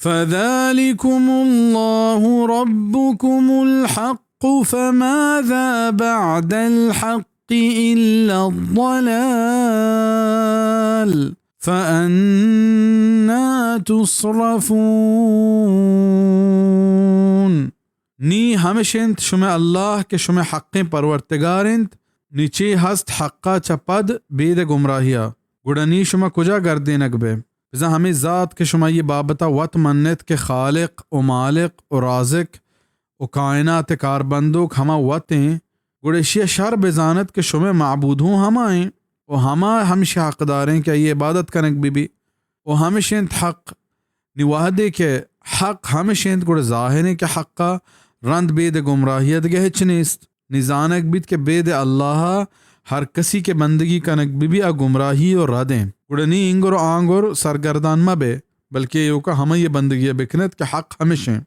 فذلكم الله ربكم الحق فماذا بعد الحق إلا الضلال فأنا تصرفون. نی ہمش انت شمئے اللہ کہ شمئے حقیں پرورتگار انت، نی چے ہست حقا چہ پد بید گمراہیا؟ گڑا نی شما کجا گردینگ بئے؟ بزاں ہمے ذات کہ شما آئی بابتا وت منت کہ خالق و مالق و رازق و کائنات کاربندوک ہما وت ایں، گڑا اشیا شر بزانت کہ شمئے معبود ہوں ہما ایں و ہما ہمشی حقدار ایں کہ آئی عبادت کنگ بہ بی و ہمش انت حق. نی وہدے کہ حق ہمش انت، گڑا ظاہر انت کہ حقا رند بید گمراہیا دگہ ہچ نیست. نی زانگ بیت کہ بید اللہا ہر کسی کہ بندگی کنگ بہ بی آ گمراہی و رد انت. گڑا نی اینگر و آنگر سرگردان مہ بئے، بلکہ ایوکا ہمائی بندگیا بکنت کہ حق ہمش انت.